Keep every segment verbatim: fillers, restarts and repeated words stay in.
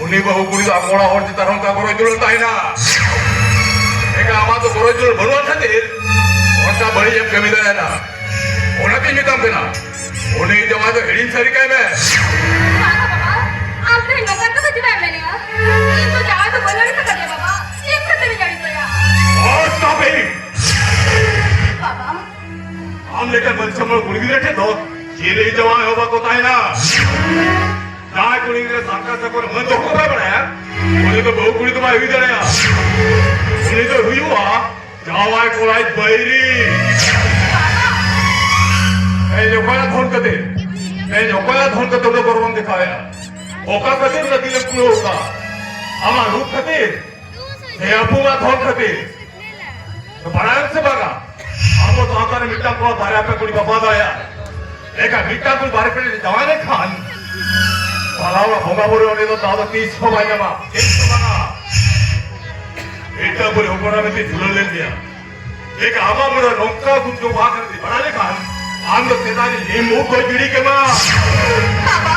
ᱩᱱᱤ ᱵᱟᱹᱦᱩ ᱠᱩᱲᱤ ᱫᱚ ᱟᱠᱚ ᱚᱲᱟᱜ ᱦᱚᱲ ᱪᱮᱛᱟᱱ ᱨᱮ ᱚᱱᱠᱟ ᱜᱚᱨᱚᱡᱽ ᱫᱩᱞᱟᱹᱲ ᱛᱟᱦᱮᱱᱟ᱾ ᱮᱱᱠᱷᱟᱱ ᱟᱢᱟᱜ ᱫᱚ ᱜᱚᱨᱚᱡᱽ ᱫᱩᱞᱟᱹᱲ ᱵᱟᱹᱱᱩᱜ ᱠᱷᱟᱹᱛᱤᱨ ᱚᱱᱠᱟ ᱵᱟᱹᱲᱤᱡ ᱮᱢ ᱠᱟᱹᱢᱤ ᱫᱟᱲᱮᱭᱟᱫᱟ᱾ ᱚᱱᱟᱛᱤᱧ ᱢᱮᱛᱟᱢ ᱠᱟᱱᱟ, ᱩᱱᱤ ᱡᱟᱶᱟᱭ ᱫᱚ ᱦᱤᱲᱤᱧ ᱥᱟᱹᱨᱤ ᱠᱟᱭ ᱢᱮ᱾ ᱵᱟᱵᱟ, ᱟᱢ ᱫᱚ ᱱᱚᱝᱠᱟᱱ ᱠᱟᱛᱷᱟ ᱪᱮᱫᱟᱜ ᱮᱢ ᱢᱮᱱᱮᱜᱼᱟ? ᱤᱧ ᱫᱚ ᱡᱟᱶᱟᱭ ᱫᱚ ᱵᱟᱹᱧ ᱟᱹᱲᱤᱥ ᱟᱠᱟᱫᱮᱭᱟ ᱵᱟᱵᱟ᱾ ᱪᱮᱫ ᱠᱷᱟᱹᱛᱤᱨᱤᱧ ᱟᱹᱲᱤᱥ ᱟᱭᱟ? Oh, stop it! ᱵᱟᱵᱟ, ᱟᱢ ᱞᱮᱠᱟᱱ ᱢᱟᱹᱱ ᱥᱚᱢᱟᱱ ᱠᱩᱲᱤ ᱜᱤᱫᱽᱨᱟᱹ ᱴᱷᱮᱱ ᱫᱚ ᱪᱤᱞᱤ ᱡᱟᱶᱟᱭ ᱦᱚᱸ ᱵᱟᱠᱚ ᱛᱟᱦᱮᱱᱟ᱾ ᱡᱟᱦᱟᱸᱭ ᱠᱩᱲᱤ ᱜᱤᱫᱽᱨᱟᱹ ᱥᱚᱨᱠᱟᱨ ᱪᱟᱠᱚᱨ ᱢᱟᱹᱱ ᱫᱚᱦᱚ ᱵᱟᱭ ᱵᱟᱲᱟᱭᱟ, ᱩᱱᱤ ᱫᱚ ᱵᱟᱹᱦᱩ ᱠᱩᱲᱤ ᱫᱚ ᱵᱟᱭ ᱦᱩᱭ ᱫᱟᱲᱮᱭᱟᱜᱼᱟ᱾ ᱩᱱᱤ ᱫᱚ ᱦᱩᱭᱩᱜᱼᱟ ᱡᱟᱶᱟᱭ ᱠᱚᱲᱟᱭ ᱵᱟᱹᱭᱨᱤ᱾ ᱮᱭ, ᱚᱠᱚᱭᱟᱜ ᱫᱷᱚᱱ ᱠᱷᱟᱹᱛᱤᱨ? ᱮᱭ, ᱚᱠᱚᱭᱟᱜ ᱫᱷᱚᱱ ᱠᱷᱟᱹᱛᱤᱨ ᱫᱚ ᱜᱚᱨᱚᱵᱮᱢ ᱫᱮᱠᱷᱟᱣᱮᱫᱼᱟ? ᱚᱠᱟ ᱠᱷᱟᱹᱛᱤᱨ ᱱᱟᱹᱛᱤ ᱞᱮ ᱠᱩᱞᱟᱹᱣ ᱟᱠᱟᱫ? ᱟᱢᱟᱜ ᱨᱩᱯ ᱠᱷᱟᱹᱛᱤᱨ? ᱥᱮ ᱟᱹᱯᱩᱢᱟᱜ ᱫᱷᱚᱱ ᱠᱷᱟᱹᱛᱤᱨ? ᱵᱟᱲᱟᱭᱟᱢ ᱥᱮ ᱵᱟᱝᱟ? ᱟᱵᱚ ᱥᱟᱶᱛᱟ ᱨᱮ ᱢᱤᱫᱴᱟᱝ ᱠᱚᱲᱟ ᱵᱟᱨᱭᱟ ᱯᱮ ᱠᱩᱲᱤ ᱵᱟᱯᱞᱟ ᱫᱟᱲᱮᱭᱟᱜᱼᱟ᱾ ᱮᱱᱠᱷᱟᱱ ᱢᱤᱫᱴᱟᱝ ᱠᱩᱲᱤ ᱵᱟᱨᱭᱟ ᱯᱮ ᱡᱟᱶᱟᱭ ᱞᱮᱠᱷᱟᱱ ᱯᱟᱞᱟᱣ ᱨᱮ ᱵᱚᱸᱜᱟ ᱵᱩᱨᱩ ᱚᱸᱰᱮ ᱫᱚ ᱫᱟᱣ ᱫᱚ ᱛᱤᱥ ᱦᱚᱸ ᱵᱟᱭ ᱧᱟᱢᱟ᱾ ᱪᱮᱫ ᱦᱚᱸ ᱵᱟᱝᱟ᱾ ᱢᱤᱫᱴᱟᱝ ᱠᱩᱲᱤ ᱦᱚᱯᱚᱱ ᱢᱤᱫᱴᱤᱡ ᱫᱩᱞᱟᱹᱲ ᱞᱮᱱ ᱜᱮᱭᱟ᱾ ᱮᱱᱠᱷᱟᱱ ᱟᱢᱟᱜ ᱢᱚᱱᱮ ᱱᱚᱝᱠᱟ ᱜᱩᱡᱚ ᱵᱟᱦᱟ ᱠᱟᱛᱮ ᱵᱟᱲᱟᱭ ᱞᱮᱠᱷᱟᱱ ᱟᱢ ᱫᱚ ᱥᱮᱫᱟᱭ ᱨᱮ ᱱᱤᱢ ᱩᱵ ᱠᱚ ᱜᱤᱰᱤ ᱠᱮᱢᱟ᱾ ᱵᱟᱵᱟ,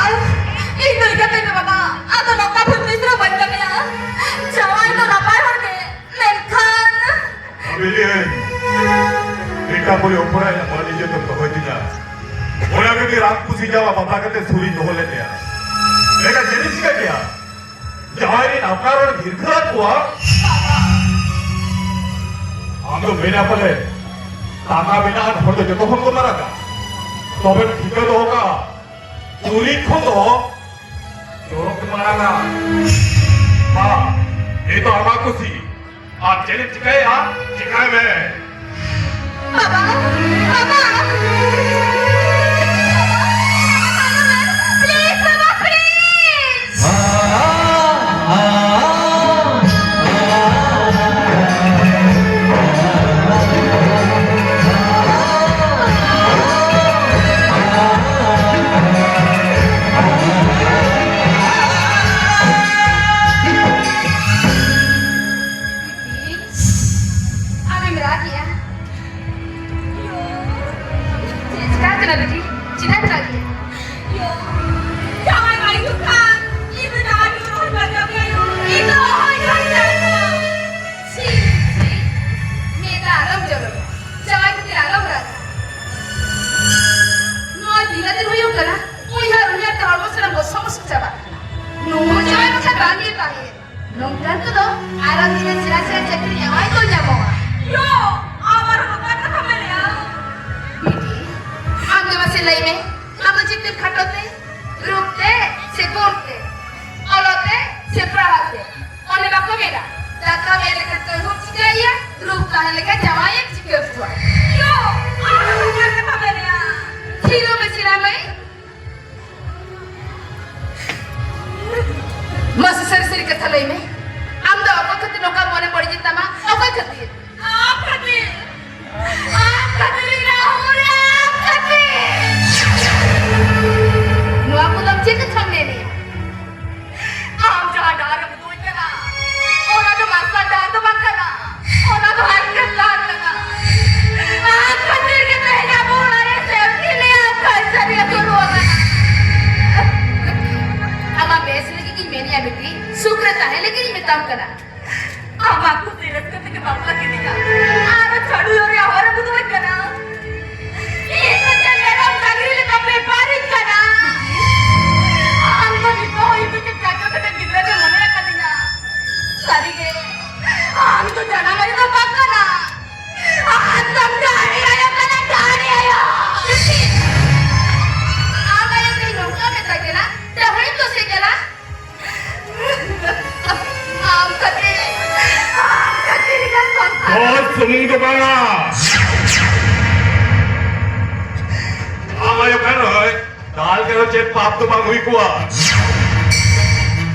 ᱤᱧ ᱫᱚ ᱤᱠᱟᱹᱛᱮ ᱢᱮ ᱵᱟᱵᱟ, ᱟᱫᱚ ᱱᱚᱝᱠᱟ ᱵᱷᱩᱞ ᱛᱤᱥ ᱨᱮᱦᱚᱸ ᱵᱟᱹᱧ ᱠᱟᱹᱢᱤᱭᱟ᱾ ᱡᱟᱶᱟᱭ ᱫᱚ ᱱᱟᱯᱟᱭ ᱦᱚᱲ ᱜᱮ, ᱢᱮᱱᱠᱷᱟᱱ ᱵᱤᱞᱤ, ᱢᱤᱫᱴᱟᱝ ᱠᱩᱲᱤ ᱚᱯᱚᱨᱟᱭ ᱢᱟᱹᱱ ᱤᱡᱽᱡᱚᱛ ᱫᱚ ᱫᱚᱦᱚᱭ ᱛᱤᱧᱟ᱾ ᱚᱱᱟ ᱠᱷᱟᱹᱛᱤᱨ ᱟᱢ ᱠᱩᱥᱤ ᱡᱟᱶᱟᱭ ᱵᱟᱯᱞᱟ ᱠᱟᱛᱮ ᱥᱩᱨᱤᱧ ᱫᱚᱦᱚ ᱞᱮᱫ ᱢᱮᱭᱟ᱾ ᱢᱮᱱᱠᱷᱟᱱ ᱪᱮᱫ ᱤᱧ ᱪᱤᱠᱟᱹ ᱠᱮᱭᱟ? ᱡᱟᱦᱟᱸᱭ ᱨᱮᱱ ᱟᱯᱱᱟᱨ ᱦᱚᱲ ᱦᱤᱨᱠᱷᱟᱹ ᱟᱫ ᱠᱚᱣᱟ, ᱟᱢ ᱫᱚ ᱢᱮᱱᱟ ᱯᱟᱞᱮ ᱴᱟᱠᱟ ᱢᱮᱱᱟᱜ ᱟᱱ ᱦᱚᱲ ᱫᱚ ᱡᱚᱛᱚ ᱠᱷᱚᱱ ᱠᱚ ᱢᱟᱨᱟᱝᱟ᱾ ᱛᱚᱵᱮ ᱴᱷᱤᱠᱟᱹ ᱫᱚᱦᱚ ᱠᱟᱜᱼᱟ, ᱪᱩᱨᱤ ᱠᱷᱚᱱ ᱫᱚ ᱪᱚᱨᱚᱠ ᱢᱟᱨᱟᱝᱟ᱾ ᱢᱟ, ᱱᱤᱛᱚᱜ ᱟᱢᱟᱜ ᱠᱩᱥᱤ᱾ ᱟᱨ ᱪᱮᱫ ᱮᱢ ᱪᱤᱠᱟᱹᱭᱟ? ᱪᱤᱠᱟᱹᱭ ᱢᱮ᱾ ᱵᱟᱵᱟ, ᱵᱟᱵᱟ, ᱵᱟᱵᱟ, ᱯᱞᱤᱡ, ᱵᱟᱵᱟ, ᱯᱞᱤᱡ᱾ ᱟᱢᱮᱢ ᱨᱟᱜᱮᱜᱼᱟ? ᱩᱱᱠᱩ ᱫᱚ ᱟᱨᱚ ᱫᱤᱱ ᱨᱮ ᱥᱮᱬᱟ ᱥᱮᱬᱟ ᱪᱟᱹᱠᱨᱤ ᱡᱟᱶᱟᱭ ᱠᱚ ᱧᱟᱢᱚᱜᱼᱟ᱾ ᱭᱳ, ᱟᱵᱟᱨ ᱱᱚᱝᱠᱟ ᱠᱟᱛᱷᱟ ᱢᱮᱱᱮᱜᱼᱟ᱾ ᱵᱤᱴᱤ, ᱟᱢ ᱜᱮ ᱢᱟᱥᱮ ᱞᱟᱹᱭ ᱢᱮ, ᱟᱢ ᱫᱚ ᱪᱮᱫ ᱛᱮᱢ ᱠᱷᱟᱴᱚ ᱛᱮ? ᱨᱩᱯ ᱛᱮ ᱥᱮ ᱜᱩᱱ ᱛᱮ? ᱚᱞᱚᱜ ᱛᱮ ᱥᱮ ᱯᱟᱲᱦᱟᱜ ᱛᱮ? ᱚᱱᱮ ᱵᱟᱠᱚ ᱢᱮᱱᱟ, ᱫᱟᱠᱟ ᱢᱮᱫ ᱞᱮᱠᱷᱟᱱ ᱛᱟᱹᱦᱩᱢ ᱪᱤᱠᱟᱹᱭᱮᱭᱟ, ᱨᱩᱯ ᱛᱟᱦᱮᱸ ᱞᱮᱠᱷᱟᱱ ᱡᱟᱶᱟᱭᱮᱢ ᱪᱤᱠᱟᱹ ᱠᱚᱣᱟ? ᱭᱳ, ᱟᱢ ᱫᱚ ᱱᱚᱝᱠᱟ ᱠᱟᱛᱷᱟ ᱢᱮᱱᱮᱜᱼᱟ᱾ ᱛᱷᱤᱨᱚᱜ ᱢᱮ ᱥᱮᱬᱟ ᱢᱟᱹᱭ᱾ ᱢᱟᱥᱮ ᱥᱟᱹᱨᱤ ᱥᱟᱹᱨᱤ ᱠᱟᱛᱷᱟ ᱞᱟᱹᱭ ᱢᱮ, ᱟᱢ ᱫᱚ ᱚᱠᱚᱭ ᱠᱷᱟᱹᱛᱤᱨ ᱱᱚᱝᱠᱟ ᱢᱚᱱᱮ ᱵᱟᱹᱲᱤᱡ ᱮᱱ ᱛᱟᱢᱟ? ᱚᱠᱚᱭ ᱠᱷᱟᱹᱛᱤᱨ? ᱟᱢ ᱠᱷᱟᱹᱛᱤᱨ, ᱟᱢ ᱠᱷᱟᱹᱛᱤᱨ ᱨᱟᱦᱩᱞ, ᱟᱢ ᱠᱷᱟᱹᱛᱤᱨ᱾ ᱱᱚᱣᱟ ᱠᱚᱫᱚ ᱟᱢ ᱪᱮᱫ ᱠᱟᱛᱷᱟᱢ ᱢᱮᱱᱮᱜᱼᱟ? ᱟᱢ ᱡᱟᱦᱟᱸ ᱰᱟᱦᱟᱨ ᱮᱢ ᱩᱫᱩᱜ ᱟᱹᱧ ᱠᱟᱱᱟ, ᱚᱱᱟ ᱫᱚ ᱢᱟᱨᱥᱟᱞ ᱰᱟᱦᱟᱨ ᱫᱚ ᱵᱟᱝ ᱠᱟᱱᱟ, ᱚᱱᱟ ᱫᱚ ᱦᱟᱨᱠᱮᱛ ᱰᱟᱦᱟᱨ ᱠᱟᱱᱟ᱾ ᱟᱢ ᱠᱷᱟᱹᱛᱤᱨ ᱜᱮ ᱛᱮᱦᱮᱧ ᱟᱵᱚ ᱚᱲᱟᱜ ᱨᱮ ᱥᱮᱞᱯᱷᱤ ᱞᱮ ᱟᱨ ᱠᱟᱞᱪᱟᱨ ᱨᱮ ᱥᱩᱨᱩ ᱟᱠᱟᱱᱟ᱾ ᱟᱢᱟᱜ ᱵᱮᱥ ᱞᱟᱹᱜᱤᱫ ᱤᱧ ᱢᱮᱱᱮᱜᱼᱟ ᱵᱤᱴᱤ, ᱥᱩᱠ ᱨᱮ ᱛᱟᱦᱮᱸ ᱞᱟᱹᱜᱤᱫ ᱤᱧ ᱢᱮᱛᱟᱢ ᱠᱟᱱᱟ᱾ ᱟᱢᱟᱜ ᱠᱩᱥᱤ ᱨᱟᱹᱥᱠᱟᱹ ᱛᱮᱜᱮ ᱵᱟᱯᱞᱟ ᱠᱮᱫᱤᱧᱟ᱾ ᱟᱨ ᱪᱷᱟᱹᱰᱩ ᱞᱚᱨᱮᱭᱟᱜ ᱦᱚᱨ ᱮᱢ ᱩᱫᱩᱜ ᱟᱹᱧ ᱠᱟᱱᱟ᱾ ᱤᱧ ᱫᱚ ᱪᱮᱫ ᱢᱮᱨᱚᱢ ᱰᱟᱝᱨᱤ ᱞᱮᱠᱟ ᱵᱮᱯᱟᱨᱤᱧ ᱠᱟᱱᱟ? ᱟᱢ ᱫᱚ ᱱᱤᱛᱚᱜ ᱦᱚᱸ ᱤᱧ ᱫᱚ ᱪᱮᱫ ᱪᱟᱪᱚ ᱠᱟᱛᱮ ᱜᱤᱫᱽᱨᱟᱹ ᱜᱮ ᱢᱚᱱᱮ ᱟᱠᱟᱫᱤᱧᱟ? ᱥᱟᱹᱨᱤᱜᱮ, ᱟᱢ ᱫᱚ ᱡᱟᱱᱟᱢ ᱟᱭᱳ ᱫᱚ ᱵᱟᱝ ᱠᱟᱱᱟ᱾ ᱟᱢ ᱫᱚ ᱰᱟᱹᱦᱟᱹᱲᱤ ᱟᱭᱳ ᱠᱟᱱᱟ, ᱰᱟᱹᱦᱟᱹᱲᱤ ᱟᱭᱳ᱾ ᱟᱢ ᱟᱭᱳ ᱛᱮ ᱱᱚᱝᱠᱟ ᱢᱮᱛᱟᱭ ᱠᱟᱱᱟ, ᱰᱟᱹᱦᱟᱹᱲᱤ ᱫᱚ ᱥᱮ ᱠᱟᱱᱟ? ᱟᱢ ᱠᱷᱟᱹᱛᱤᱨ, ᱟᱢ ᱠᱷᱟᱹᱛᱤᱨ ᱤᱧᱟᱹᱜ ᱥᱚᱝᱥᱟᱨ᱾ ᱫᱚᱥ ᱥᱩᱢᱩᱝ ᱫᱚ ᱵᱟᱝᱟ᱾ ᱟᱢ ᱟᱭᱳ ᱠᱟᱱ ᱨᱮᱦᱚᱸᱭ, ᱫᱟᱞ ᱛᱮᱫᱚ ᱪᱮᱫ ᱯᱟᱯ ᱫᱚ ᱵᱟᱝ ᱦᱩᱭ ᱠᱚᱜᱼᱟ᱾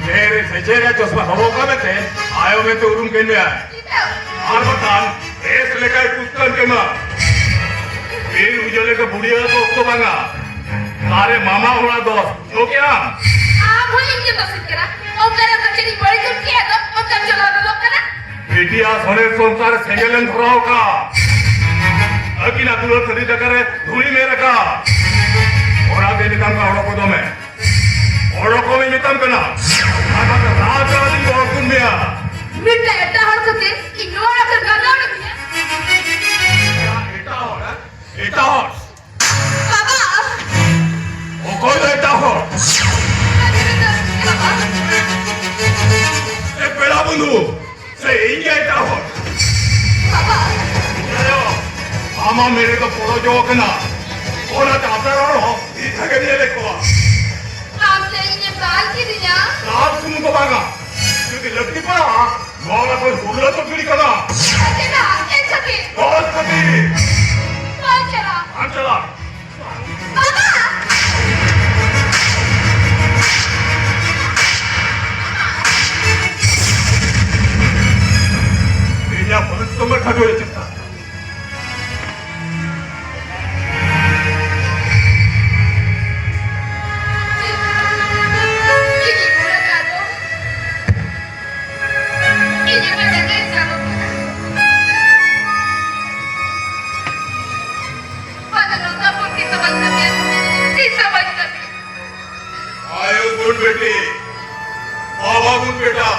ᱰᱷᱮᱨ ᱥᱮᱪᱮᱫ ᱨᱮᱭᱟᱜ ᱪᱚᱥᱢᱟ ᱦᱚᱨᱚᱜ ᱠᱟᱜ ᱢᱮ ᱛᱮ ᱟᱭᱳ ᱢᱮᱱᱛᱮ ᱩᱨᱩᱢ ᱠᱟᱹᱧ ᱢᱮ᱾ ᱟᱨ ᱵᱟᱠᱷᱟᱱ ᱵᱮᱥ ᱞᱮᱠᱟᱭ ᱠᱩᱥᱠᱟᱹᱱ ᱠᱮᱢᱟ᱾ ᱵᱤᱱ ᱩᱡᱟᱹ ᱞᱮᱠᱟ ᱵᱩᱲᱤᱭᱟᱹ ᱫᱚ ᱚᱠᱛᱚ ᱵᱟᱝᱟ᱾ ᱟᱨᱮ ᱢᱟᱢᱟ ᱚᱲᱟᱜ ᱫᱚ ᱪᱚ ᱠᱮᱜᱼᱟᱢ᱾ ᱟᱢ ᱦᱚᱸ ᱤᱧ ᱜᱮ ᱫᱳᱥᱤ ᱠᱟᱱᱟ᱾ ᱚᱠᱟᱨᱮ ᱚᱠᱟ ᱪᱮᱫ ᱤᱧ ᱵᱟᱹᱲᱤᱡ ᱜᱚᱫ ᱠᱮᱜᱼᱟ ᱫᱚ ᱚᱱᱠᱟᱢ ᱪᱟᱞᱟᱣ ᱜᱚᱫᱚᱜ ᱠᱟᱱᱟ? ᱵᱤᱴᱤᱭᱟ ᱥᱚᱱᱮᱨ ᱥᱚᱝᱥᱟᱨ ᱨᱮ ᱥᱮᱸᱜᱮᱞ ᱮᱢ ᱫᱷᱚᱨᱟᱣ ᱠᱟᱜᱼᱟ᱾ ᱟᱹᱠᱤᱱᱟᱜ ᱫᱩᱞᱟᱹᱲ ᱥᱟᱹᱨᱤ ᱫᱟᱠᱟ ᱨᱮ ᱫᱷᱩᱲᱤᱢ ᱮᱨ ᱟᱠᱟᱜᱼᱟ᱾ ᱚᱱᱟᱛᱮ ᱢᱮᱛᱟᱢ ᱠᱟᱱᱟ, ᱚᱰᱚᱠ ᱜᱚᱫᱚᱜ ᱢᱮ᱾ ᱚᱰᱚᱠᱚᱜ ᱢᱮᱧ ᱢᱮᱛᱟᱢ ᱠᱟᱱᱟ᱾ ᱟᱨ ᱵᱟᱝᱠᱷᱟᱱ ᱨᱟᱡᱽ ᱨᱟᱡᱽ ᱤᱧ ᱵᱚᱦᱚᱞ ᱠᱩᱱ ᱢᱮᱭᱟ᱾ ᱢᱤᱫᱴᱟᱝ ᱮᱴᱟᱜ ᱦᱚᱲ ᱠᱷᱟᱹᱛᱤᱨ ᱤᱧ ᱱᱚᱣᱟ ᱚᱲᱟᱜ ᱠᱷᱚᱱ ᱞᱟᱜᱟ ᱩᱰᱩᱠ ᱤᱧᱟ? ᱮᱴᱟᱜ ᱦᱚᱲ, ᱦᱮᱸ? ᱮᱴᱟᱜ ᱦᱚᱲ? ᱵᱟᱵᱟ! ᱚᱠᱚᱭ ᱫᱚ ᱮᱴᱟᱜ ᱦᱚᱲ? ᱵᱟᱵᱟ! ᱮ ᱯᱮᱲᱟ ᱵᱚᱱᱫᱷᱩ, ᱥᱮ ᱤᱧ ᱜᱮ ᱮᱴᱟᱜ ᱦᱚᱲ? ᱵᱟᱵᱟ᱾ ᱤᱧ ᱟᱭᱳ, ᱟᱢᱟᱜ ᱢᱮᱫ ᱨᱮᱫᱚ ᱯᱚᱲᱚᱡᱚᱜ ᱠᱟᱱᱟ᱾ ᱚᱱᱟᱛᱮ ᱟᱯᱱᱟᱨ ᱦᱚᱲ ᱦᱚᱸ ᱢᱤᱫ ᱫᱷᱟᱣ ᱜᱮᱢ ᱧᱮᱞᱮᱫ ᱠᱚᱣᱟ᱾ ᱟᱢ ᱪᱮᱫ ᱤᱧᱮᱢ ᱫᱟᱞ ᱠᱤᱫᱤᱧᱟ? ᱫᱟᱞ ᱥᱩᱢᱩᱝ ᱫᱚ ᱵᱟᱝᱟ, ᱡᱩᱫᱤ ᱞᱟᱹᱠᱛᱤ ᱯᱟᱲᱟᱜᱼᱟ, ᱱᱚᱣᱟ ᱚᱲᱟᱜ ᱠᱷᱚᱱ ᱦᱩᱲᱟᱹ ᱛᱚ ᱜᱤᱰᱤ ᱠᱟᱱᱟ᱾ ᱪᱮᱫᱟᱜ? ᱪᱮᱫ ᱠᱷᱟᱹᱛᱤᱨ? ᱫᱚᱥ ᱠᱷᱟᱹᱛᱤᱨ᱾ ᱵᱟᱹᱧ ᱪᱟᱞᱟᱜ᱾ ᱟᱢ ᱪᱟᱞᱟᱜ᱾ ᱵᱟᱵᱟ! ᱤᱧᱟᱜ ᱵᱷᱚᱵᱤᱥᱥᱚᱛ ᱠᱷᱟᱴᱚᱭ ᱪᱮᱥᱴᱟ᱾ ᱤᱧ ᱮᱠᱟᱞ ᱛᱮᱜᱮ ᱪᱟᱞᱟᱜ ᱠᱟᱱᱟ᱾ ᱟᱫᱚ ᱱᱚᱝᱠᱟ ᱵᱚᱱ ᱛᱤᱥ ᱦᱚᱸ ᱵᱟᱹᱧ ᱠᱟᱹᱢᱤᱭᱟ, ᱛᱤᱥ ᱦᱚᱸ ᱵᱟᱹᱧ ᱠᱟᱹᱢᱤᱭᱟ᱾ ᱟᱭᱳ ᱜᱩᱱ ᱵᱤᱴᱤ, ᱵᱟᱵᱟ ᱜᱩᱱ ᱵᱮᱴᱟ,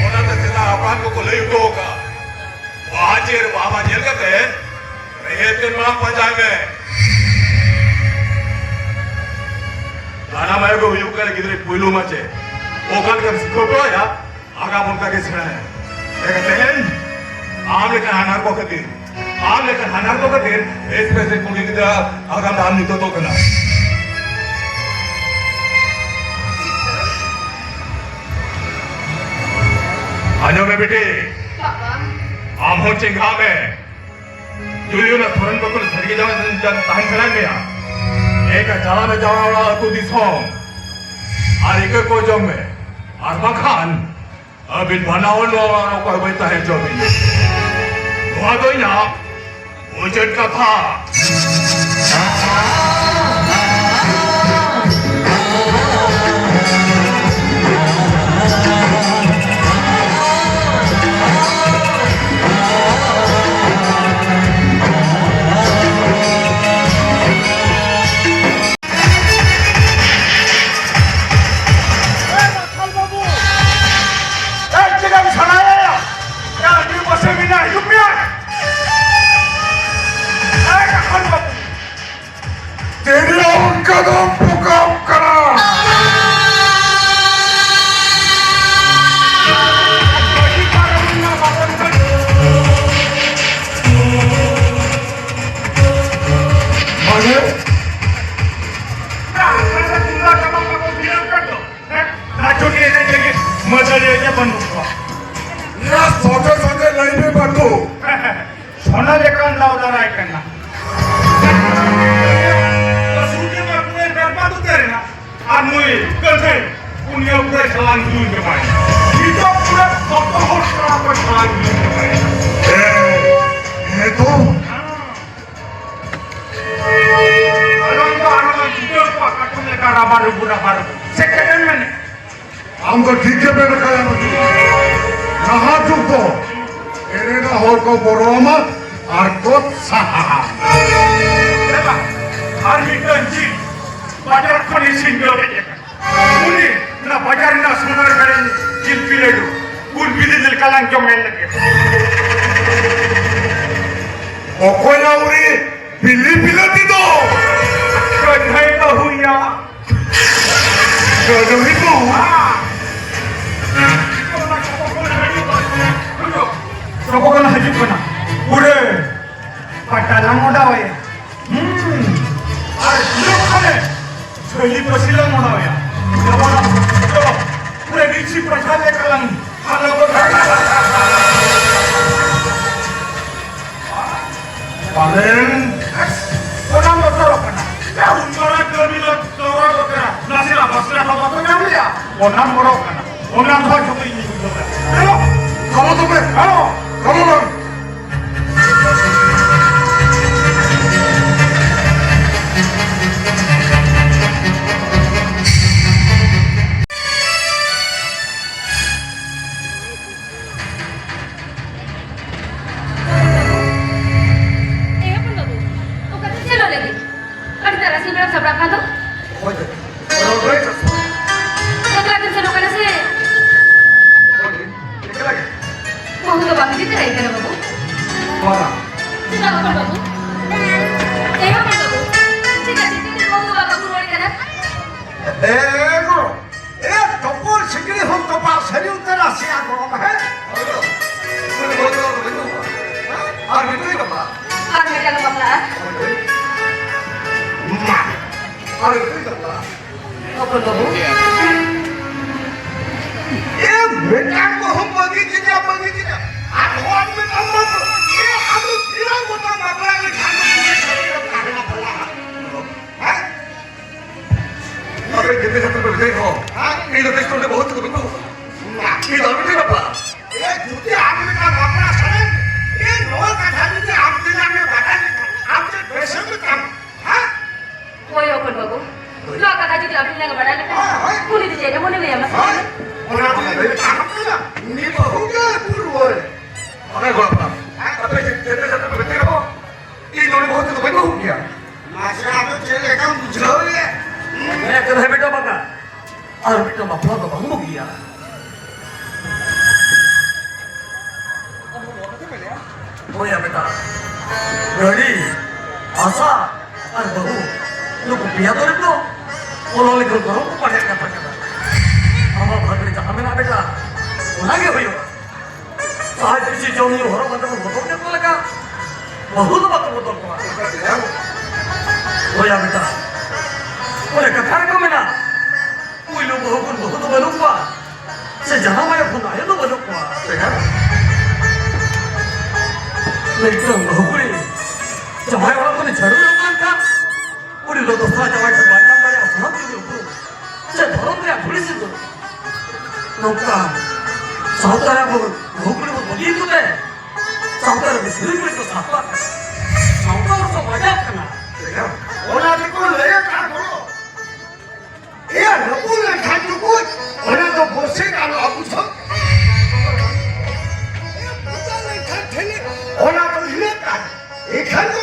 ᱚᱱᱟᱛᱮ ᱥᱮᱫᱟᱭ ᱦᱟᱯᱲᱟᱢ ᱠᱚᱠᱚ ᱞᱟᱹᱭ ᱦᱚᱴᱚ ᱟᱠᱟᱫ, ᱵᱟᱦᱟ ᱪᱮᱨ ᱵᱟᱦᱟ ᱧᱮᱞ ᱠᱟᱛᱮ ᱨᱮᱦᱮᱫ ᱛᱮᱫ ᱢᱟᱲᱟᱝ ᱯᱟᱸᱡᱟᱭ ᱢᱮ᱾ ᱡᱟᱱᱟᱢ ᱟᱭᱳ ᱜᱮ ᱦᱩᱭᱩᱜ ᱠᱟᱱᱟ ᱜᱤᱫᱽᱨᱟᱹ ᱯᱩᱭᱞᱩ ᱢᱟᱪᱮᱫ᱾ ᱚᱠᱟ ᱞᱮᱠᱟᱢ ᱥᱤᱠᱷᱟᱹᱣ ᱦᱚᱴᱚ ᱟᱭᱟ, ᱟᱜᱟᱢ ᱚᱱᱠᱟ ᱜᱮ ᱥᱮᱬᱟᱭᱟ᱾ ᱞᱮᱠᱟ ᱛᱮᱦᱮᱧ ᱟᱢ ᱞᱮᱠᱟᱱ ᱦᱟᱱᱦᱟᱨ ᱠᱚ ᱠᱷᱟᱹᱛᱤᱨ, ᱟᱢ ᱞᱮᱠᱟᱱ ᱦᱟᱱᱦᱟᱨ ᱠᱚ ᱠᱷᱟᱹᱛᱤᱨ ᱵᱮᱥ ᱵᱮᱥ ᱠᱩᱲᱤ ᱜᱤᱫᱽᱨᱟᱹ ᱟᱜᱟᱢ ᱰᱟᱦᱟᱨ ᱧᱩᱛᱟᱹᱛᱚᱜ ᱠᱟᱱᱟ᱾ ᱟᱸᱡᱚᱢ ᱢᱮ ᱵᱤᱴᱤ, ᱵᱟᱵᱟ᱾ ᱟᱢ ᱦᱚᱸ ᱪᱮᱸᱜᱷᱟᱜ ᱢᱮ᱾ ᱡᱩᱫᱤ ᱚᱱᱟ ᱥᱚᱨᱮᱱ ᱵᱟᱹᱵᱩ ᱥᱟᱹᱨᱤ ᱜᱮ ᱡᱟᱶᱟᱭ ᱛᱟᱦᱮᱱ ᱥᱟᱱᱟᱭᱮᱫ ᱢᱮᱭᱟ, ᱮᱱᱠᱷᱟᱱ ᱪᱟᱞᱟᱜ ᱢᱮ ᱡᱟᱶᱟᱭ ᱚᱲᱟᱜ ᱟᱹᱛᱩ ᱫᱤᱥᱚᱢ ᱟᱨ ᱤᱠᱟᱹ ᱠᱚ ᱡᱚᱢ ᱢᱮ, ᱟᱨ ᱵᱟᱝᱠᱷᱟᱱ ᱟᱹᱵᱤᱱ ᱵᱟᱱᱟ ᱦᱚᱲ ᱱᱚᱣᱟ ᱚᱲᱟᱜ ᱨᱮ ᱚᱠᱚᱭ ᱦᱚᱸ ᱵᱟᱹᱧ ᱛᱟᱦᱮᱸ ᱦᱚᱪᱚ ᱵᱤᱱᱟ᱾ ᱱᱚᱣᱟ ᱫᱚ ᱤᱧᱟᱜ ᱢᱩᱪᱟᱹᱫ ᱠᱟᱛᱷᱟ᱾ ᱮᱭ, ᱪᱮᱫ ᱮᱢ ᱥᱟᱱᱟᱭᱮᱭᱟ? ᱭᱟ, ᱟᱹᱰᱤ ᱯᱟᱥᱮ ᱢᱮᱱᱟᱭ, ᱦᱤᱡᱩᱜ ᱢᱮᱭᱟ᱾ ᱮᱭ, ᱨᱟᱠᱷᱟᱞ ᱵᱟᱹᱵᱩ᱾ ᱛᱤᱨᱞᱟᱹ ᱚᱱᱠᱟ ᱫᱚ ᱯᱚᱠᱟᱢ ᱠᱟᱱᱟ᱾ ᱥᱚᱡᱷᱮ ᱥᱚᱡᱷᱮ ᱞᱟᱹᱭ ᱢᱮ ᱵᱟᱹᱵᱩ᱾ ᱥᱚᱱᱟ ᱞᱮᱠᱟᱱ ᱫᱟᱣ ᱫᱟᱨᱟᱭ ᱠᱟᱱᱟ᱾ ᱥᱩᱨᱡᱚ ᱵᱟᱹᱵᱩ ᱮ ᱵᱮᱨᱵᱟᱫ ᱩᱛᱟᱹᱨ ᱮᱱᱟ᱾ ᱟᱨ ᱱᱩᱭ ᱠᱟᱹᱞᱦᱟᱹᱭ ᱩᱱᱤ ᱦᱚᱸ ᱯᱩᱨᱟᱹ ᱪᱟᱞᱟᱱ ᱫᱩᱞ ᱪᱟᱵᱟᱭᱮᱱᱟ᱾ ᱱᱤᱛᱚᱜ ᱯᱩᱨᱟᱹ ᱥᱚᱛᱚ ᱦᱚᱲ ᱥᱟᱞᱟᱜ ᱠᱚ ᱪᱟᱞᱟᱱ ᱫᱩᱞ ᱪᱟᱵᱟᱭᱮᱱᱟ᱾ ᱦᱮᱸ, ᱦᱮᱸ ᱛᱚ᱾ ᱟᱞᱚᱢ ᱫᱚ ᱟᱞᱚᱢ ᱪᱷᱩᱴᱟᱹᱣ ᱠᱚᱣᱟ ᱠᱟᱴᱠᱚᱢ ᱞᱮᱠᱟ ᱨᱟᱵᱟᱨᱩᱵᱩ, ᱨᱟᱵᱟᱨᱩᱵᱩ᱾ ᱪᱮᱫ ᱠᱟᱛᱮᱢ ᱢᱮᱱᱮᱫ? ᱟᱢ ᱫᱚ ᱴᱷᱤᱠ ᱜᱮ ᱢᱮᱱ ᱠᱟᱫᱟ ᱵᱟᱹᱵᱩ᱾ ᱱᱟᱦᱟᱜ ᱡᱩᱜᱽ ᱫᱚ ᱮᱲᱮᱱᱟᱜ ᱦᱚᱲ ᱠᱚ ᱵᱚᱨᱚᱣᱟᱢᱟ ᱟᱨ ᱠᱚ ᱥᱟᱦᱟᱜᱼᱟ᱾ ᱫᱮᱞᱟ, ᱟᱨ ᱢᱤᱫᱴᱟᱝ ᱡᱤᱞ ᱵᱟᱡᱟᱨ ᱠᱷᱚᱱ ᱤᱥᱤᱱ ᱠᱟᱛᱮ ᱦᱮᱡ ᱟᱠᱟᱱᱟ᱾ ᱩᱱᱤ ᱚᱱᱟ ᱵᱟᱡᱟᱨ ᱨᱮᱱᱟᱜ ᱥᱚᱱᱟ ᱨᱮᱱᱟᱜ ᱡᱤᱞ ᱯᱤᱞᱟᱹᱰᱩ ᱩᱞ ᱵᱤᱞᱤ ᱞᱮᱠᱟ ᱞᱟᱝ ᱡᱚᱢ ᱧᱮᱞ ᱞᱮᱫ ᱜᱮ᱾ ᱚᱠᱚᱭ ᱱᱟ ᱩᱱᱤ ᱵᱤᱞᱤ ᱵᱤᱞᱟᱹᱛᱤ ᱫᱚ? ᱠᱟᱹᱱᱦᱟᱹᱭ ᱵᱟᱹᱦᱩᱭᱟ᱾ ᱠᱟᱹᱱᱦᱟᱹᱭ ᱵᱟᱹᱦᱩ? ᱪᱚᱠᱚ ᱠᱟᱱᱟ, ᱦᱤᱡᱩᱜ ᱠᱟᱱᱟ᱾ ᱯᱩᱨᱟᱹ ᱯᱟᱴᱟ ᱞᱟᱝ ᱚᱰᱟᱣ ᱟᱭᱟ᱾ ᱦᱩᱸ᱾ ᱟᱨ ᱤᱭᱟᱹ ᱠᱷᱚᱱᱮ ᱥᱟᱹᱞᱤ ᱯᱟᱹᱥᱤ ᱞᱟᱝ ᱚᱰᱟᱣ ᱟᱭᱟ᱾ ᱡᱮᱢᱚᱱ ᱪᱚᱞᱚ, ᱯᱩᱨᱟᱹ ᱰᱤᱥᱤ ᱯᱨᱚᱥᱟᱫ ᱞᱮᱠᱟ ᱞᱟᱝ ᱦᱟᱞᱚ ᱜᱚᱫ ᱠᱟᱭᱟ᱾ ᱯᱟᱞᱮᱱ ᱚᱱᱟ ᱵᱚᱛᱚᱨᱚᱜ ᱠᱟᱱᱟ᱾ ᱩᱱ ᱢᱟᱨᱟᱝ ᱠᱟᱹᱢᱤ ᱞᱮ ᱛᱚᱨᱟᱣ ᱜᱚᱫ ᱠᱟᱱᱟ᱾ ᱱᱟᱥᱮᱱᱟᱜ ᱵᱟᱥᱠᱮ ᱦᱚᱸ ᱵᱟᱠᱚ ᱧᱟᱢ ᱞᱮᱭᱟ᱾ ᱚᱱᱟ ᱢᱚᱨᱚᱜ ᱠᱟᱱᱟ᱾ ᱚᱱᱟ ᱫᱚ ᱡᱚᱛᱚ ᱤᱧ ᱵᱩᱡᱷᱟᱹᱣ ᱫᱟ᱾ ᱪᱚᱞᱚ, ᱪᱚᱞᱚ ᱛᱚᱵᱮ᱾ ᱦᱮᱸ, ᱪᱚᱞᱚ ᱵᱚᱱ᱾ ᱮ ᱦᱚᱯᱚᱱ ᱵᱟᱹᱵᱩ, ᱚᱠᱟᱛᱮᱢ ᱥᱮᱱᱚᱜ ᱞᱟᱹᱜᱤᱫ? ᱟᱹᱰᱤ ᱛᱟᱨᱟᱥᱤᱧ ᱵᱮᱲᱟᱢ ᱥᱟᱯᱲᱟᱜ ᱠᱟᱱ ᱫᱚ᱾ ᱚᱠᱚᱭ ᱫᱚ? ᱨᱚᱲ ᱫᱚᱭ ᱥᱟᱥᱚᱱ᱾ ᱮᱠᱞᱟ ᱜᱮᱢ ᱥᱮᱱᱚᱜ ᱠᱟᱱᱟ ᱥᱮ? ᱚᱠᱚᱭ ᱫᱚ? ᱮᱠᱞᱟ ᱜᱮ᱾ ᱵᱟᱹᱦᱩ ᱫᱚ ᱵᱟᱢ ᱤᱫᱤ ᱛᱚᱨᱟᱭᱮ ᱠᱟᱱᱟ ᱵᱟᱹᱵᱩ? ᱵᱟᱝᱟ᱾ ᱪᱮᱫᱟᱜ ᱦᱚᱯᱚᱱ ᱵᱟᱹᱵᱩ? ᱮ ᱦᱚᱯᱚᱱ ᱵᱟᱹᱵᱩ, ᱪᱮᱫᱟᱜ ᱪᱤᱠᱟᱹᱛᱮ ᱵᱟᱹᱦᱩ ᱫᱚ ᱵᱟᱢ ᱟᱹᱜᱩ ᱨᱩᱣᱟᱹᱲ ᱠᱟᱱᱟ? ᱮ ᱜᱚᱲᱚᱢ, ᱮ ᱛᱚᱯᱚᱞ ᱥᱤᱠᱲᱤ ᱦᱚᱸ ᱛᱚᱯᱟ ᱥᱟᱹᱨᱤ ᱩᱛᱟᱹᱨᱟ ᱥᱮ ᱟ ᱜᱚᱲᱚᱢ, ᱦᱮᱸ? ᱦᱳᱭ ᱜᱚᱲᱚᱢ᱾ ᱩᱱᱤ ᱵᱟᱹᱦᱩ ᱫᱚ ᱵᱟᱹᱱᱩᱜ ᱠᱚᱣᱟ᱾ ᱦᱮᱸ? ᱟᱨ ᱱᱤᱛᱚᱜ ᱤᱧ ᱵᱟᱯᱞᱟᱜᱼᱟ᱾ ᱟᱨ ᱢᱤᱫᱴᱟᱝ ᱮᱢ ᱵᱟᱯᱞᱟᱜᱼᱟ? ᱦᱳᱭ᱾ ᱢᱟ᱾ ᱟᱨ ᱱᱤᱛᱚᱜ ᱤᱧ ᱵᱟᱯᱞᱟᱜᱼᱟ᱾ ᱦᱚᱯᱚᱱ ᱵᱟᱹᱵᱩ᱾ ᱮ, ᱢᱤᱫᱴᱟᱝ ᱵᱟᱹᱦᱩᱢ ᱵᱟᱹᱜᱤ ᱠᱮᱫᱮᱭᱟ, ᱵᱟᱹᱜᱤ ᱜᱚᱲᱚ ᱯᱟᱲᱟᱜ᱾ ᱟᱯᱮ ᱪᱮᱫ, ᱪᱮᱫ ᱯᱮ ᱪᱮᱫ ᱯᱮ ᱢᱮᱛᱟᱭ ᱨᱮᱦᱚᱸ, ᱤᱧ ᱫᱚ ᱩᱱᱤ ᱵᱟᱹᱦᱩ ᱛᱮᱫᱚ ᱵᱟᱹᱧ ᱵᱟᱹᱦᱩ ᱜᱮᱭᱟ᱾ ᱢᱟᱥᱮ, ᱟᱫᱚ ᱪᱮᱫ ᱞᱮᱠᱟᱢ ᱵᱩᱡᱷᱟᱹᱣ ᱮᱭᱟ? ᱦᱮᱸ, ᱠᱟᱛᱷᱟ ᱢᱤᱫᱴᱟᱝ ᱵᱟᱠᱟ᱾ ᱟᱨ ᱢᱤᱫᱴᱟᱝ ᱵᱟᱯᱞᱟ ᱫᱚ ᱵᱟᱝ ᱵᱩᱜᱤᱭᱟ᱾ ᱦᱳᱭ, ᱵᱮᱴᱟ᱾ ᱜᱟᱹᱰᱤ, ᱦᱟᱥᱟ ᱟᱨ ᱵᱟᱹᱦᱩ, ᱱᱩᱠᱩ ᱯᱮᱭᱟ ᱫᱚᱨᱮᱵ ᱫᱚ ᱚᱞᱚᱜ ᱞᱮᱠᱷᱟᱱ ᱫᱷᱚᱨᱚᱢ ᱠᱚ ᱯᱟᱲᱦᱟᱜ ᱠᱟᱛᱷᱟ ᱠᱟᱱᱟ᱾ ᱟᱢᱟᱜ ᱵᱷᱟᱜᱽ ᱨᱮ ᱡᱟᱦᱟᱸ ᱢᱮᱱᱟᱜ, ᱵᱮᱴᱟ, ᱚᱱᱟ ᱜᱮ ᱦᱩᱭᱩᱜᱼᱟ᱾ ᱥᱟᱦᱟᱡ ᱵᱤᱥᱤ ᱡᱚᱢ ᱧᱩ ᱦᱚᱨᱚᱜ ᱵᱟᱸᱫᱮ ᱵᱚᱱ ᱵᱚᱫᱚᱞ ᱧᱚᱜ ᱠᱚ ᱞᱮᱠᱟ, ᱵᱟᱹᱦᱩ ᱫᱚ ᱵᱟᱠᱚ ᱵᱚᱫᱚᱞ ᱠᱚᱣᱟ᱾ ᱦᱳᱭ, ᱵᱮᱴᱟ᱾ ᱚᱱᱮ ᱠᱟᱛᱷᱟ ᱨᱮᱠᱚ ᱢᱮᱱᱟ, ᱯᱩᱭᱞᱩ ᱵᱟᱹᱦᱩ ᱠᱷᱚᱱ ᱵᱟᱹᱦᱩ ᱫᱚ ᱵᱟᱹᱱᱩᱜ ᱠᱚᱣᱟ, ᱥᱮ ᱡᱟᱱᱟᱢ ᱟᱭᱳ ᱠᱷᱚᱱ ᱟᱭᱳ ᱫᱚ ᱵᱟᱹᱱᱩᱜ ᱠᱚᱣᱟ᱾ ᱢᱤᱫᱴᱟᱝ ᱵᱟᱹᱦᱩ ᱠᱩᱲᱤ ᱡᱟᱶᱟᱭ ᱚᱲᱟᱜ ᱠᱷᱚᱱ ᱡᱷᱟᱹᱲᱩ ᱩᱰᱩᱠ ᱞᱮᱱᱠᱷᱟᱱ, ᱩᱱᱤ ᱫᱚ ᱫᱚᱥᱨᱟ ᱡᱟᱶᱟᱭ ᱴᱷᱮᱱ ᱵᱟᱭ ᱧᱟᱢ ᱫᱟᱲᱮᱭᱟᱜᱼᱟ ᱥᱟᱱᱟᱢ ᱡᱩᱫᱤ ᱩᱯᱨᱩᱢ ᱥᱮ ᱫᱷᱚᱨᱚᱢ ᱨᱮᱭᱟᱜ ᱫᱷᱩᱲᱤ ᱥᱤᱸᱫᱩᱨ᱾ ᱱᱚᱝᱠᱟ ᱥᱟᱶᱛᱟ ᱨᱮ ᱟᱵᱚ ᱵᱟᱹᱦᱩ ᱠᱩᱲᱤ ᱵᱚᱱ ᱵᱟᱹᱜᱤ ᱟᱠᱚ ᱛᱮ, ᱥᱟᱶᱛᱟ ᱨᱮ ᱵᱤᱥᱲᱤ ᱠᱩᱲᱤ ᱠᱚ ᱥᱟᱯᱟᱜ ᱠᱟᱱᱟ, ᱥᱟᱶᱛᱟ ᱦᱚᱲ ᱠᱚ ᱵᱟᱡᱟᱜ ᱠᱟᱱᱟ᱾ ᱚᱱᱟ ᱛᱮᱠᱚ ᱞᱟᱹᱭ ᱟᱠᱟᱫ ᱫᱚ, ᱮᱭᱟ, ᱨᱟᱹᱯᱩᱫ ᱞᱮᱱᱠᱷᱟᱱ ᱴᱩᱠᱩᱡ, ᱚᱱᱟ ᱫᱚ ᱵᱚᱥᱮ ᱜᱟᱱᱚᱜᱼᱟ, ᱵᱩᱡᱷᱟᱹᱣ? ᱮᱭᱟ, ᱯᱚᱛᱟᱣ ᱞᱮᱱᱠᱷᱟᱱ ᱴᱷᱮᱱᱮ, ᱚᱱᱟ ᱫᱚ ᱦᱤᱞᱟᱹᱜ ᱠᱟᱱ᱾ ᱮᱱᱠᱷᱟᱱ ᱫᱚ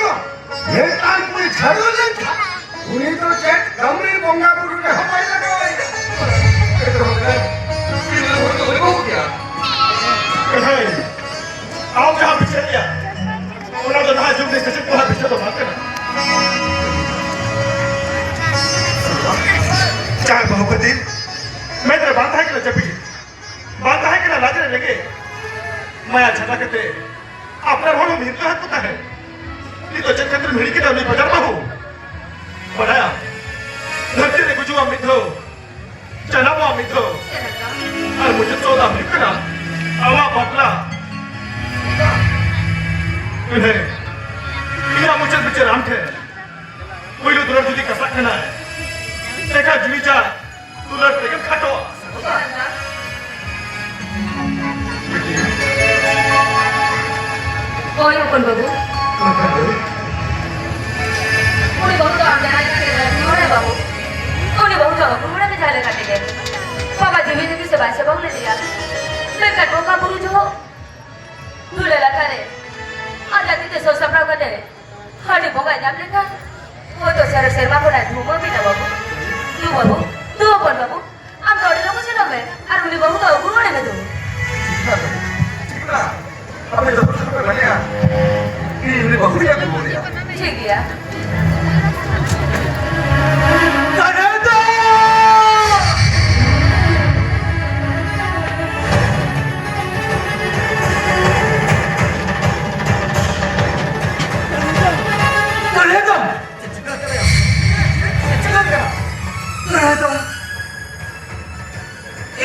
ᱢᱤᱫᱴᱟᱝ ᱠᱩᱲᱤ ᱡᱷᱟᱹᱲᱩ ᱞᱮᱱᱠᱷᱟᱱ, ᱩᱱᱤ ᱫᱚ ᱪᱮᱫ ᱠᱟᱹᱢᱤ ᱵᱚᱸᱜᱟ ᱵᱩᱨᱩ ᱨᱮᱦᱚᱸ ᱵᱟᱭ ᱞᱟᱜᱟᱣᱟᱭ᱾ ᱦᱮᱸ, ᱟᱢ ᱡᱟᱦᱟᱸ ᱵᱤᱪᱟᱹᱨᱮᱭᱟ, ᱚᱱᱟ ᱫᱚ ᱱᱟᱦᱟᱜ ᱡᱩᱜᱽ ᱨᱮ ᱥᱮᱪᱮᱫ ᱠᱚᱲᱟ ᱵᱤᱪᱟᱹᱨ ᱫᱚ ᱵᱟᱝ ᱠᱟᱱᱟ᱾ ᱡᱟᱦᱟᱸᱭ ᱵᱟᱹᱦᱩ ᱠᱷᱟᱹᱛᱤᱨ ᱢᱮᱫ ᱨᱮ ᱵᱟᱝ ᱛᱟᱦᱮᱸ ᱠᱟᱱᱟ ᱡᱟᱹᱯᱤᱫ, ᱵᱟᱝ ᱛᱟᱦᱮᱸ ᱠᱟᱱᱟ ᱞᱟᱡ ᱨᱮ ᱨᱮᱸᱜᱮᱡ, ᱢᱟᱭᱟ ᱪᱷᱟᱰᱟ ᱠᱟᱛᱮ ᱟᱯᱱᱟᱨ ᱦᱚᱲ ᱦᱚᱸ ᱦᱤᱨᱠᱟᱹ ᱟᱫ ᱠᱚ ᱛᱟᱦᱮᱸᱫ᱾ ᱱᱤᱛᱚᱜ ᱪᱮᱫ ᱠᱷᱟᱹᱛᱤᱨ ᱦᱤᱲᱤᱧ ᱠᱮᱫᱟ ᱩᱱᱤ ᱵᱟᱡᱟᱨ ᱵᱟᱹᱦᱩ? ᱵᱟᱲᱟᱭᱟ, ᱫᱷᱟᱹᱨᱛᱤ ᱨᱮ ᱜᱩᱡᱩᱜ ᱟᱢ ᱢᱤᱫ ᱫᱷᱟᱣ, ᱡᱟᱱᱟᱢᱚᱜ ᱟᱢ ᱢᱤᱫ ᱫᱷᱟᱣ, ᱟᱨ ᱢᱩᱪᱟᱹᱫ ᱥᱚᱣᱫᱟ ᱦᱩᱭᱩᱜ ᱠᱟᱱᱟ ᱟᱢᱟᱜ ᱵᱟᱯᱞᱟ᱾ ᱤᱧᱟᱹᱜ ᱢᱩᱪᱟᱹᱫ ᱵᱤᱪᱟᱹᱨ ᱟᱢ ᱴᱷᱮᱱ᱾ ᱯᱩᱭᱞᱩ ᱫᱩᱞᱟᱹᱲ ᱡᱩᱫᱤ ᱠᱟᱥᱟᱜ ᱠᱟᱱᱟ, ᱮᱱᱠᱷᱟᱱ ᱡᱤᱣᱤ ᱪᱟᱸᱫ ᱫᱩᱞᱟᱹᱲ ᱛᱮᱜᱮᱢ ᱠᱷᱟᱴᱚᱜᱼᱟ᱾ ᱦᱳᱭ, ᱦᱚᱯᱚᱱ ᱵᱟᱹᱵᱩ᱾ ᱩᱱᱤ ᱵᱟᱹᱦᱩ ᱫᱚ ᱟᱢ ᱡᱟᱦᱟᱸᱭ ᱠᱟᱛᱮ ᱨᱩᱣᱟᱹᱲ ᱵᱟᱹᱵᱩ᱾ ᱩᱱᱤ ᱵᱟᱹᱦᱩ ᱫᱚ ᱟᱹᱜᱩ ᱨᱩᱣᱟᱹᱲ ᱢᱮ ᱡᱟᱦᱟᱸ ᱞᱮᱠᱟ ᱛᱮᱜᱮ᱾ ᱵᱟᱵᱟ ᱡᱤᱣᱤ ᱡᱩᱫᱤ ᱥᱮ ᱵᱟᱭ ᱥᱮᱵᱟ ᱞᱮᱫᱮᱭᱟ, ᱢᱮᱱᱠᱷᱟᱱ ᱵᱚᱸᱜᱟ ᱵᱩᱨᱩ ᱡᱚᱦᱚᱜ ᱫᱩᱞᱟᱹᱲ ᱠᱟᱛᱮ ᱦᱟᱺᱰᱤ ᱵᱚᱸᱜᱟᱭ ᱧᱟᱢ ᱞᱮᱠᱷᱟᱱ ᱦᱚᱭᱛᱚ ᱥᱟᱨᱮ ᱥᱮᱨᱢᱟ ᱠᱷᱚᱱᱟᱜ ᱫᱷᱩᱢᱟᱹ ᱵᱤᱱᱟ ᱵᱟᱹᱵᱩ᱾ ᱫᱩ ᱵᱟᱹᱵᱩ, ᱫᱩ ᱦᱚᱯᱚᱱ ᱵᱟᱹᱵᱩ, ᱟᱢ ᱫᱚ ᱟᱹᱰᱤ ᱞᱚᱜᱚᱱ ᱥᱮᱱᱚᱜ ᱢᱮ ᱟᱨ ᱩᱱᱤ ᱵᱟᱹᱦᱩ ᱫᱚ ᱟᱹᱜᱩ ᱨᱩᱣᱟᱹᱲ ᱢᱮ ᱫᱩ᱾ ᱟᱯᱮ ᱡᱚᱛᱚ ᱥᱟᱯᱮ ᱵᱟᱲᱟᱭᱟ, ᱤᱧ ᱩᱱᱤ ᱵᱟᱹᱦᱩ ᱜᱮ ᱟᱹᱜᱩ ᱨᱩᱣᱟᱹᱲᱮᱭᱟ᱾ ᱴᱷᱤᱠ ᱜᱮᱭᱟ᱾ ᱫᱟᱫᱟ ᱫᱚ! ᱫᱟᱫᱟ ᱫᱚ! ᱪᱮᱫ ᱪᱤᱠᱟᱹ ᱠᱟᱱᱟ? ᱪᱮᱫ ᱪᱤᱠᱟᱹ ᱠᱟᱱᱟ? ᱫᱟᱫᱟ ᱫᱚ!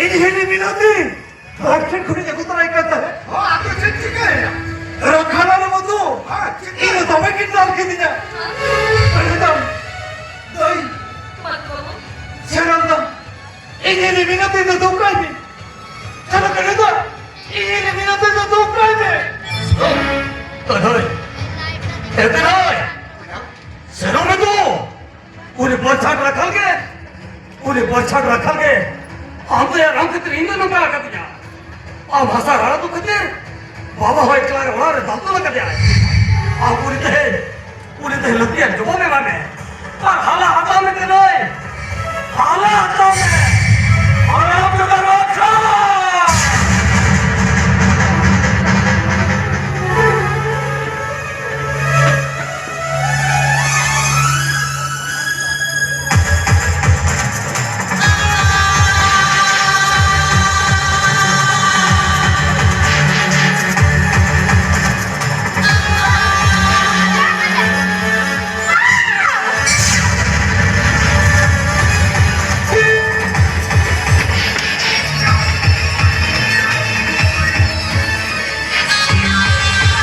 ᱤᱧ ᱦᱤᱞᱤ ᱢᱤᱱᱚᱛᱤ! ᱟᱡ ᱴᱷᱮᱱ ᱠᱷᱚᱱᱤᱧ ᱟᱹᱜᱩ ᱛᱚᱨᱟᱭ ᱠᱟᱱ ᱛᱟᱦᱮᱸᱫ᱾ ᱦᱚᱸ, ᱟᱫᱚ ᱪᱮᱫ ᱪᱤᱠᱟᱹᱭᱮᱱᱟ? ᱨᱟᱠᱷᱟᱞᱟ ᱨᱮ ᱵᱟᱹᱵᱩ, ᱦᱮᱸ, ᱪᱤᱠᱟᱹ? ᱤᱧ ᱫᱚ ᱫᱚᱢᱮ ᱠᱤᱱ ᱫᱟᱞ ᱠᱤᱫᱤᱧᱟ᱾ ᱢᱮᱱᱫᱟᱢ, ᱫᱟᱹᱭ᱾ ᱢᱟ ᱜᱚ᱾ ᱥᱮᱱᱚᱜ ᱫᱚ, ᱤᱧ ᱤᱧ ᱢᱤᱱᱟᱹᱛᱤ ᱫᱚ ᱫᱩᱠᱟᱭ ᱢᱮ᱾ ᱪᱟᱞᱟᱜ ᱠᱟᱱᱟ ᱫᱚ, ᱤᱧ ᱤᱧ ᱢᱤᱱᱟᱹᱛᱤ ᱫᱚ ᱫᱩᱠᱟᱭ ᱢᱮ᱾ ᱮ ᱫᱟᱹᱭ, ᱮ ᱫᱟᱹᱭ, ᱥᱮᱱᱚᱜ ᱢᱮ ᱫᱚ᱾ ᱩᱱᱤ ᱵᱚᱨᱪᱷᱟᱴ ᱨᱟᱠᱷᱟᱞ ᱜᱮ, ᱩᱱᱤ ᱵᱚᱨᱪᱷᱟᱴ ᱨᱟᱠᱷᱟᱞ ᱜᱮ ᱟᱢ ᱫᱚᱭᱟ ᱨᱟᱢ ᱠᱷᱟᱹᱛᱤᱨ ᱤᱧ ᱫᱚ ᱱᱚᱝᱠᱟ ᱟᱠᱟᱫᱤᱧᱟ᱾ ᱟᱢ ᱦᱟᱥᱟ ᱨᱟᱲᱟ ᱫᱩ ᱠᱷᱟᱹᱛᱤᱨ ᱵᱟᱵᱟ ᱦᱚᱸ ᱮᱠᱞᱟ ᱨᱮ ᱚᱲᱟᱜ ᱨᱮ ᱫᱟᱞ ᱛᱚᱞ ᱟᱠᱟᱫᱮᱭᱟᱭ᱾ ᱟᱢ ᱩᱱᱤ ᱛᱮ, ᱩᱱᱤ ᱛᱮ ᱞᱟᱹᱠᱛᱤᱭᱟᱱ ᱡᱚᱵᱟᱵ ᱮᱢᱟᱭ ᱢᱮ᱾ ᱟᱨ ᱦᱟᱞᱟ ᱦᱟᱛᱟᱣ ᱢᱮ ᱛᱮᱞᱟᱭ, ᱦᱟᱞᱟ ᱦᱟᱛᱟᱣ ᱢᱮ᱾